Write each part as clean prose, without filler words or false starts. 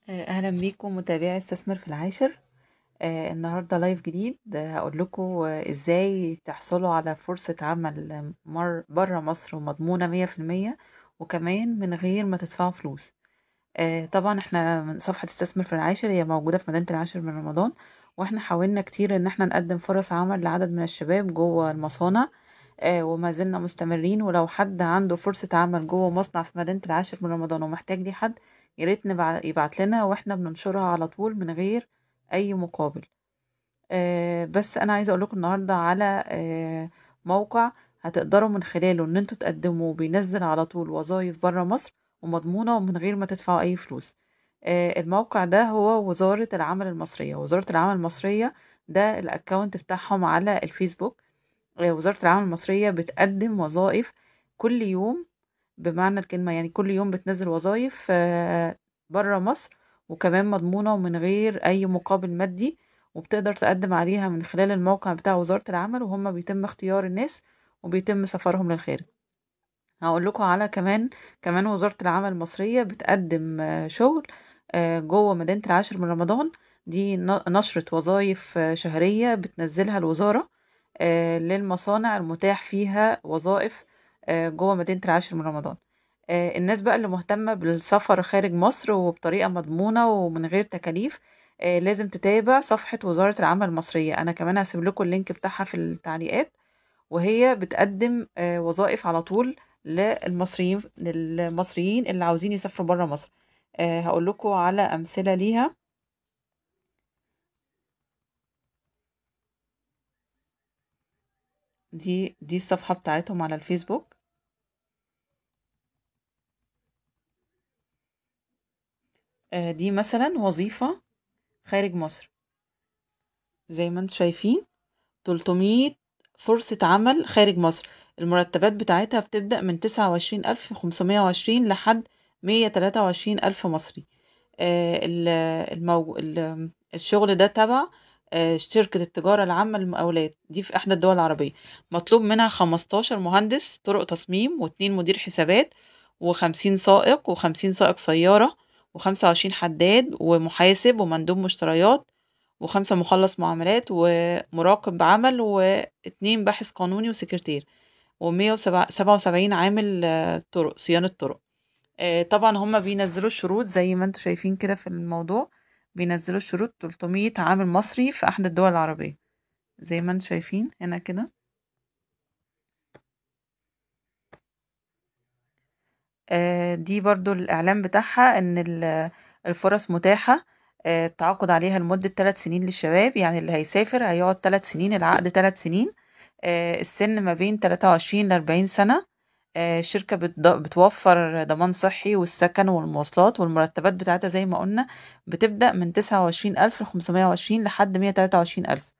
اهلا بيكم متابعي استثمر في العاشر. النهارده live جديد. هقول لكم ازاي تحصلوا على فرصة عمل برا مصر ومضمونة 100%، وكمان من غير ما تدفعوا فلوس. طبعا احنا من صفحة استثمر في العاشر، هي موجودة في مدينة العاشر من رمضان، واحنا حاولنا كتير ان احنا نقدم فرص عمل لعدد من الشباب جوه المصانع، وما زلنا مستمرين. ولو حد عنده فرصة عمل جوه مصنع في مدينة العاشر من رمضان ومحتاج ليه حد، يا ريت يبعت لنا واحنا بننشرها على طول من غير اي مقابل. بس انا عايزه اقول لكم النهارده على موقع هتقدروا من خلاله ان انتوا تقدموا، بينزل على طول وظايف بره مصر ومضمونه ومن غير ما تدفعوا اي فلوس. الموقع ده هو وزارة العمل المصرية. وزارة العمل المصرية ده ال account بتاعهم على الفيسبوك. وزارة العمل المصرية بتقدم وظائف كل يوم، بمعنى الكلمة يعني كل يوم بتنزل وظائف بره مصر، وكمان مضمونة ومن غير أي مقابل مادي، وبتقدر تقدم عليها من خلال الموقع بتاع وزارة العمل، وهم بيتم اختيار الناس وبيتم سفرهم للخارج. هقول لكم على كمان وزارة العمل المصرية بتقدم شغل جوه مدينة العاشر من رمضان. دي نشرة وظائف شهرية بتنزلها الوزارة للمصانع المتاح فيها وظائف جوه مدينة العاشر من رمضان. الناس بقى اللي مهتمة بالسفر خارج مصر وبطريقة مضمونة ومن غير تكاليف، لازم تتابع صفحة وزارة العمل المصرية. أنا كمان هسيب لكم ال link بتاعها في التعليقات، وهي بتقدم وظائف على طول للمصريين اللي عاوزين يسافروا برا مصر. هقول لكم على أمثلة ليها. دي الصفحة بتاعتهم على الفيسبوك. دي مثلا وظيفة خارج مصر زي ما انتم شايفين، 300 فرصة عمل خارج مصر. المرتبات بتاعتها بتبدأ من 29,520 لحد 123,000 مصري. الشغل ده تبع شركة التجارة العامة للمقاولات، دي في إحدى الدول العربية. مطلوب منها 15 مهندس طرق تصميم، و2 مدير حسابات، و50 سائق، و50 سائق سيارة، و25 حداد، ومحاسب، ومندوب مشتريات، و5 مخلص معاملات، ومراقب عمل، و2 باحث قانوني وسكرتير، و177 عامل طرق صيانة طرق. طبعا هما بينزلوا الشروط زي ما انتم شايفين كده في الموضوع، بينزلوا الشروط 300 عامل مصري في احدى الدول العربية زي ما انتم شايفين هنا كده. دي برضو الإعلان بتاعها ان الفرص متاحة، التعاقد عليها لمدة 3 سنين للشباب، يعني اللي هيسافر هيقعد 3 سنين، العقد 3 سنين. السن ما بين 23 ل 40 سنة. الشركة بتوفر ضمان صحي والسكن والمواصلات، والمرتبات بتاعتها زي ما قلنا بتبدأ من 29,520 لحد 123,000.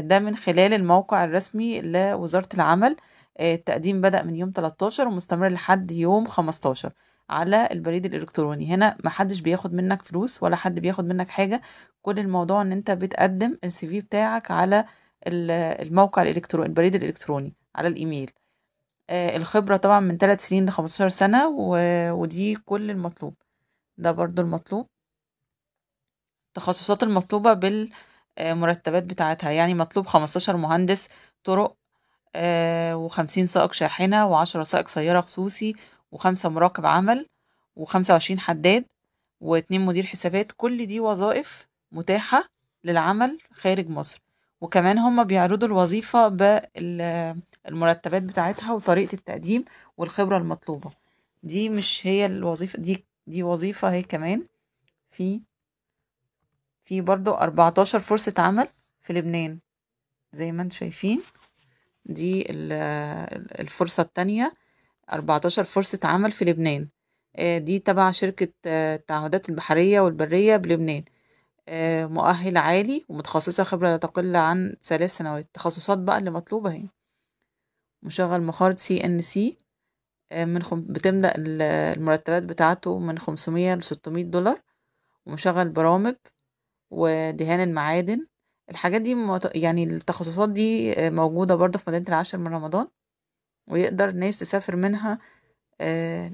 ده من خلال الموقع الرسمي لوزارة العمل. التقديم بدأ من يوم 13 ومستمر لحد يوم 15 على البريد الإلكتروني. هنا محدش بياخد منك فلوس ولا حد بياخد منك حاجة، كل الموضوع ان انت بتقدم ال CV بتاعك على الموقع الإلكتروني، البريد الإلكتروني، على الإيميل. الخبرة طبعا من 3 سنين ل 15 سنة، ودي كل المطلوب. ده برضو المطلوب، التخصصات المطلوبة بالمرتبات بتاعتها، يعني مطلوب 15 مهندس طرق، و50 سائق شاحنة، و10 سائق سيارة خصوصي، و5 مراقب عمل، و25 حداد، و2 مدير حسابات. كل دي وظائف متاحة للعمل خارج مصر، وكمان هما بيعرضوا الوظيفة بالمرتبات بتاعتها وطريقة التقديم والخبرة المطلوبة. دي مش هي الوظيفة، دي وظيفة هي كمان. في برضو 14 فرصة عمل في لبنان زي ما انتم شايفين. دي الفرصة التانية، 14 فرصة عمل في لبنان. دي تبع شركة التعهدات البحرية والبرية بلبنان. مؤهل عالي ومتخصصة، خبرة لا تقل عن 3 سنوات. التخصصات بقى اللي مطلوبة اهي: مشغل مخارج CNC، بتبدأ المرتبات بتاعته من 500 ل 600 دولار، ومشغل برامج، ودهان المعادن. الحاجات دي يعني التخصصات دي موجودة برضه في مدينة العاشر من رمضان، ويقدر ناس تسافر منها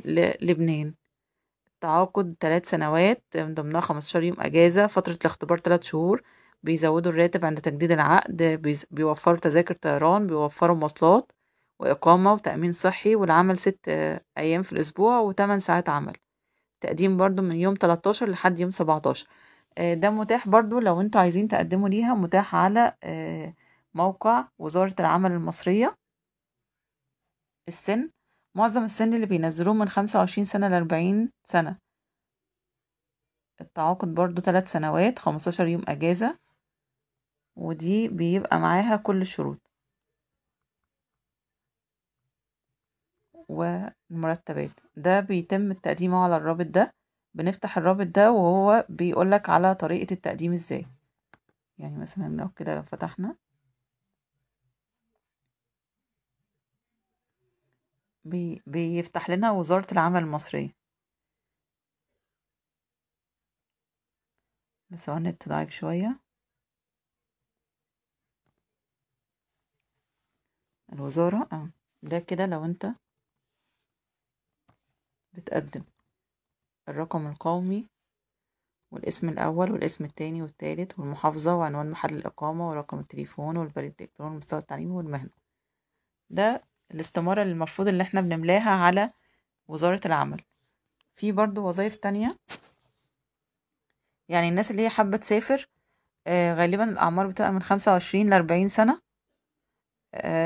للبنان. التعاقد 3 سنوات من ضمنها 15 يوم أجازة، فترة الاختبار 3 شهور، بيزودوا الراتب عند تجديد العقد، بيوفروا تذاكر طيران، بيوفروا مواصلات وإقامة وتأمين صحي، والعمل 6 أيام في الأسبوع و8 ساعات عمل. تقديم برضو من يوم 13 لحد يوم 17. ده متاح برضو لو انتوا عايزين تقدموا ليها، متاح على موقع وزارة العمل المصرية. السن، معظم السن اللي بينزلوه من 25 سنة ل40 سنة. التعاقد برضو 3 سنوات، 15 يوم أجازة، ودي بيبقى معاها كل الشروط والمرتبات. ده بيتم التقديم على الرابط ده، بنفتح الرابط ده وهو بيقولك على طريقة التقديم ازاي. يعني مثلا لو كده، لو فتحنا بيفتح لنا وزارة العمل المصرية، بس هو النت ضعيف شوية. الوزارة ده كده لو انت بتقدم الرقم القومي والاسم الأول والاسم التاني والتالت والمحافظة وعنوان محل الإقامة ورقم التليفون والبريد الإلكتروني والمستوى التعليمي والمهنة. ده الاستمارة اللي المفروض اللي احنا بنملاها على وزارة العمل. في برضو وظائف تانية، يعني الناس اللي هي حابة تسافر، غالبا الأعمار بتبقى من 25 ل40 سنة.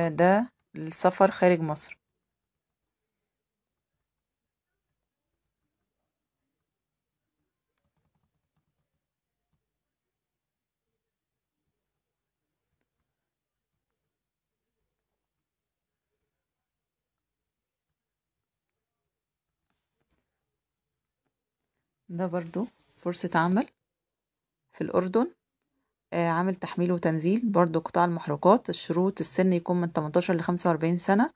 ده للسفر خارج مصر. ده برضو فرصة عمل في الأردن، عامل تحميل وتنزيل، برضو قطاع المحروقات. الشروط السن يكون من 18 ل 45 سنة.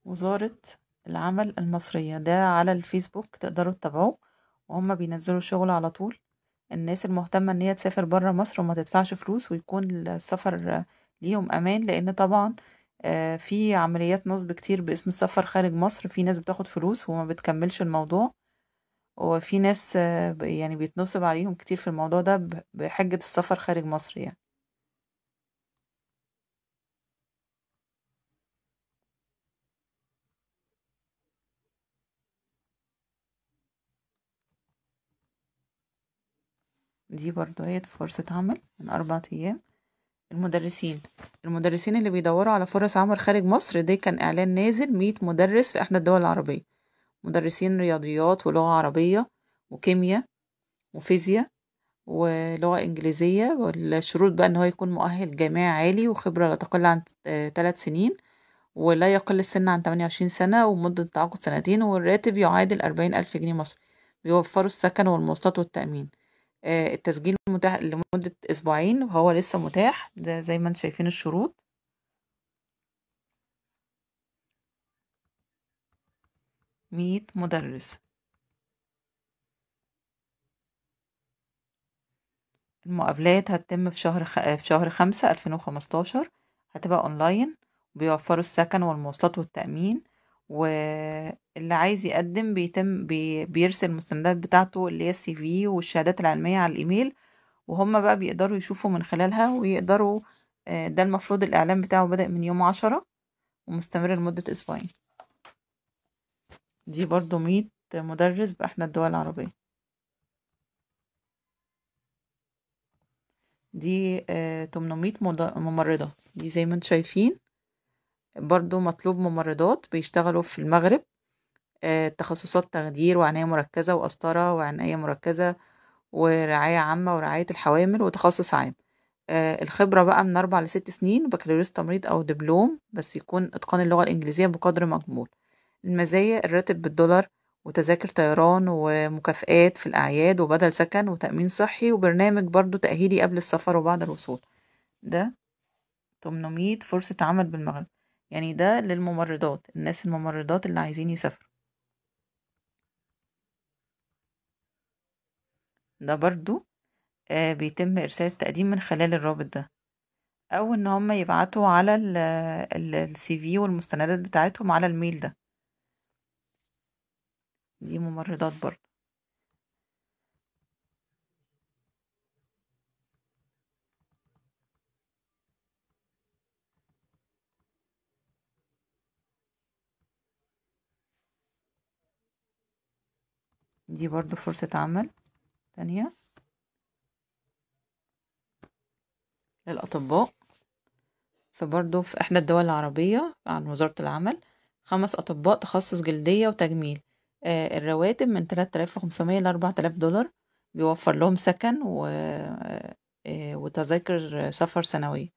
وزارة العمل المصرية ده على الفيسبوك تقدروا تتابعوه، وهم بينزلوا شغل على طول. الناس المهتمة ان هي تسافر برا مصر وما تدفعش فلوس، ويكون السفر ليهم امان، لان طبعا في عمليات نصب كتير باسم السفر خارج مصر. في ناس بتاخد فلوس وما بتكملش الموضوع، وفي ناس يعني بيتنصب عليهم كتير في الموضوع ده بحجة السفر خارج مصر يعني. دي برضو هي فرصة عمل من 4 أيام. المدرسين اللي بيدوروا على فرص عمل خارج مصر، ده كان إعلان نازل 100 مدرس في إحدى الدول العربية، مدرسين رياضيات ولغة عربية وكيمياء وفيزياء ولغة إنجليزية. والشروط بقى إن هو يكون مؤهل جامعي عالي وخبرة لا تقل عن 3 سنين، ولا يقل السن عن 28 سنة، ومدة تعاقد 2 سنين، والراتب يعادل 40,000 جنيه مصري. بيوفروا السكن والمواصلات والتأمين. التسجيل متاح لمدة أسبوعين وهو لسه متاح. ده زي ما انتم شايفين الشروط. 100 مدرس. المقابلات هتتم في شهر 5 2015، هتبقى اونلاين. بيوفروا السكن والمواصلات والتأمين، واللي عايز يقدم بيتم بيرسل المستندات بتاعته اللي هي الCV والشهادات العلمية على الإيميل، وهم بقى بيقدروا يشوفوا من خلالها ويقدروا. ده المفروض الإعلان بتاعه بدأ من يوم 10 ومستمر لمدة أسبوعين. دي برضو 100 مدرس بإحدى الدول العربية. دي 800 ممرضة. دي زي ما انتم شايفين برضو مطلوب ممرضات بيشتغلوا في المغرب، تخصصات تخدير وعناية مركزة وقسطرة وعناية مركزة ورعاية عامة ورعاية الحوامل وتخصص عام. الخبرة بقى من 4 ل6 سنين، بكالوريوس تمريض أو دبلوم، بس يكون إتقان اللغة الإنجليزية بقدر مقبول. المزايا الراتب بالدولار وتذاكر طيران ومكافآت في الأعياد وبدل سكن وتأمين صحي وبرنامج برضو تأهيلي قبل السفر وبعد الوصول. ده 800 فرصة عمل بالمغرب، يعني ده للممرضات، الناس الممرضات اللي عايزين يسافروا. ده برضو بيتم إرسال التقديم من خلال الرابط ده، أو إن هم يبعتوا على ال CV والمستندات بتاعتهم على ال mail ده. دي ممرضات برضو. دي برضو فرصة عمل تانية للأطباء، فبرضو في إحدى الدول العربية عن وزارة العمل، 5 أطباء تخصص جلدية وتجميل. الرواتب من 3500 ل 4000 دولار، بيوفر لهم سكن وتذاكر سفر سنوية.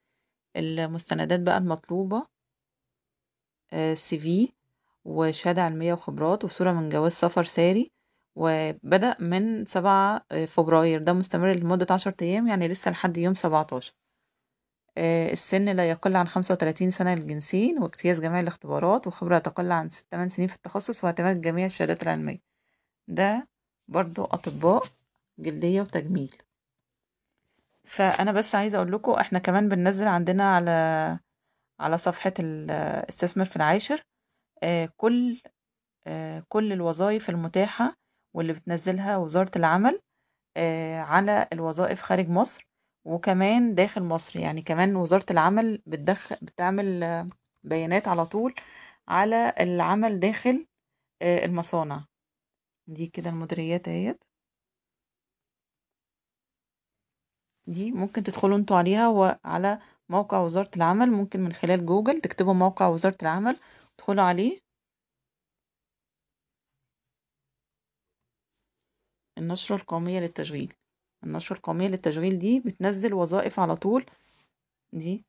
المستندات بقى المطلوبة CV وشهادة علمية وخبرات وصورة من جواز سفر ساري، وبدأ من 7 فبراير، ده مستمر لمدة 10 أيام، يعني لسه لحد يوم 17. السن لا يقل عن 35 سنة للجنسين، واجتياز جميع الاختبارات، وخبرة لا تقل عن 8 سنين في التخصص، واعتماد جميع الشهادات العلمية. ده برضو أطباء جلدية وتجميل. فأنا بس عايزة أقول لكم إحنا كمان بننزل عندنا على صفحة استثمر في العاشر كل الوظائف المتاحة واللي بتنزلها وزارة العمل على الوظائف خارج مصر وكمان داخل مصر. يعني كمان وزارة العمل بتعمل بيانات على طول على العمل داخل المصانع. دي كده المديريات اهيت، دي ممكن تدخلوا انتوا عليها وعلى موقع وزارة العمل، ممكن من خلال جوجل تكتبوا موقع وزارة العمل تدخلوا عليه. النشرة القومية للتشغيل، النشرة القومية للتشغيل دي بتنزل وظائف على طول، دي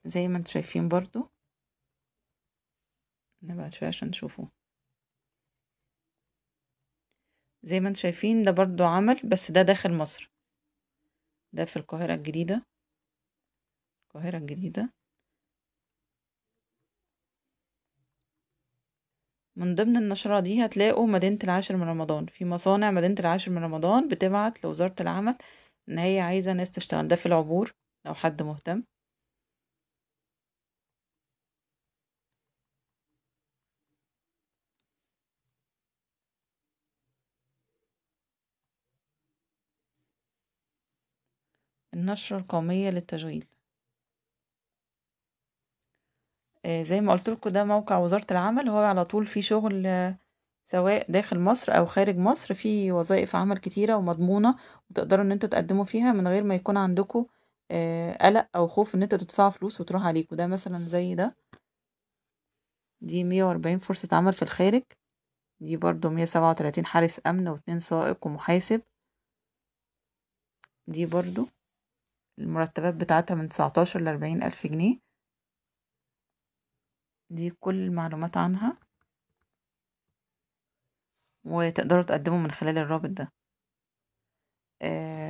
زي ما انتوا شايفين برضو، نبعد شوية عشان تشوفوه. زي ما انتوا شايفين ده برضو عمل، بس ده داخل مصر، ده في القاهرة الجديدة، القاهرة الجديدة. من ضمن النشرة دي هتلاقوا مدينة العاشر من رمضان، في مصانع مدينة العاشر من رمضان بتبعت لوزارة العمل ان هي عايزة ناس تشتغل. ده في العبور لو حد مهتم. النشرة القومية للتشغيل زي ما قلت لكم ده موقع وزارة العمل، هو على طول في شغل سواء داخل مصر او خارج مصر، في وظائف عمل كتيرة ومضمونة وتقدروا ان انتوا تقدموا فيها من غير ما يكون عندكم قلق او خوف ان انتوا تدفعوا فلوس وتروح عليكم. ده مثلا زي ده، دي 140 فرصة عمل في الخارج، دي برضو 137 حارس امن و2 سائق ومحاسب. دي برضو المرتبات بتاعتها من 19 ل 40 ألف جنيه. دي كل المعلومات عنها وتقدروا تقدموا من خلال الرابط ده.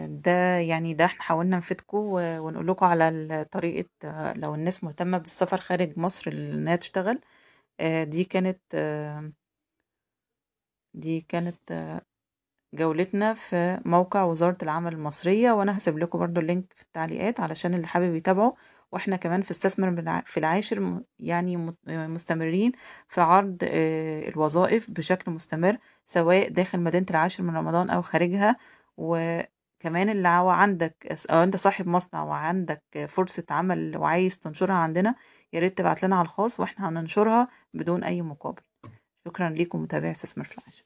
ده يعني ده احنا حاولنا نفيدكم ونقول لكم على طريقة لو الناس مهتمة بالسفر خارج مصر انها تشتغل. دي كانت جولتنا في موقع وزارة العمل المصرية، وانا هسيب لكم برضو ال link في التعليقات علشان اللي حابب يتابعه. واحنا كمان في استثمر في العاشر يعني مستمرين في عرض الوظائف بشكل مستمر سواء داخل مدينة العاشر من رمضان او خارجها. وكمان اللي هو عندك او انت صاحب مصنع وعندك فرصة عمل وعايز تنشرها عندنا، يا ريت تبعت لنا على الخاص واحنا هننشرها بدون اي مقابل. شكرا لكم متابعي استثمر في العاشر.